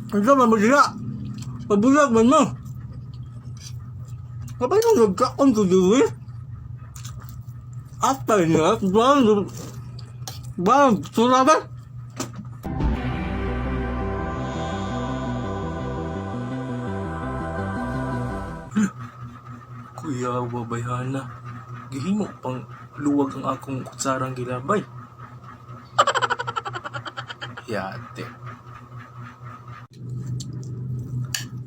Ano man mo diha? Pabuyag man mo. Kapag nung nagkaon ko diri. After niya, bang, bang, sura ba? Kuya, wabayhana. Gihimo pang luwag ang akong kutsarang gilabay. Yate.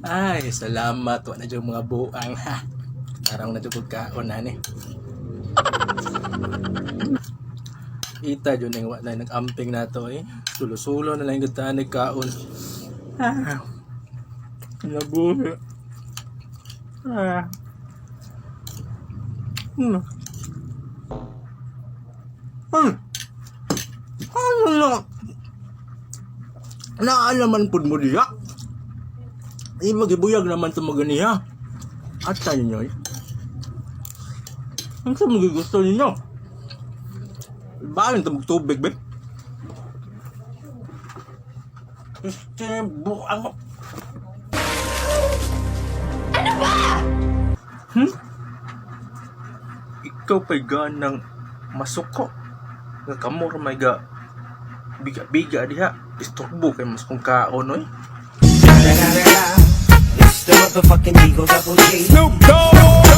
Ay, salamat. Wa na dyan mga buang, ha. Tarang na dyan kong kaon, ani. Ita dyan yung wa na nag-amping na to, eh. Sulo-sulo na lang yung gata nagkaon. Ah, nabuhi. Ah. Ano na? Naalaman pud mo diya. Ay, magibuyag naman sa mga niya. At sa ninyo, eh. Ang sa mga gusto ninyo. Balang ito tubig, be. Este, buang. Ano ba? Ikaw pa'y ganang masuko. Nga kamor may ga biga-biga diha. Istorbo kay mas kong kaon, oy. It's the motherfucking Eagle Double G. Snoop Dogg.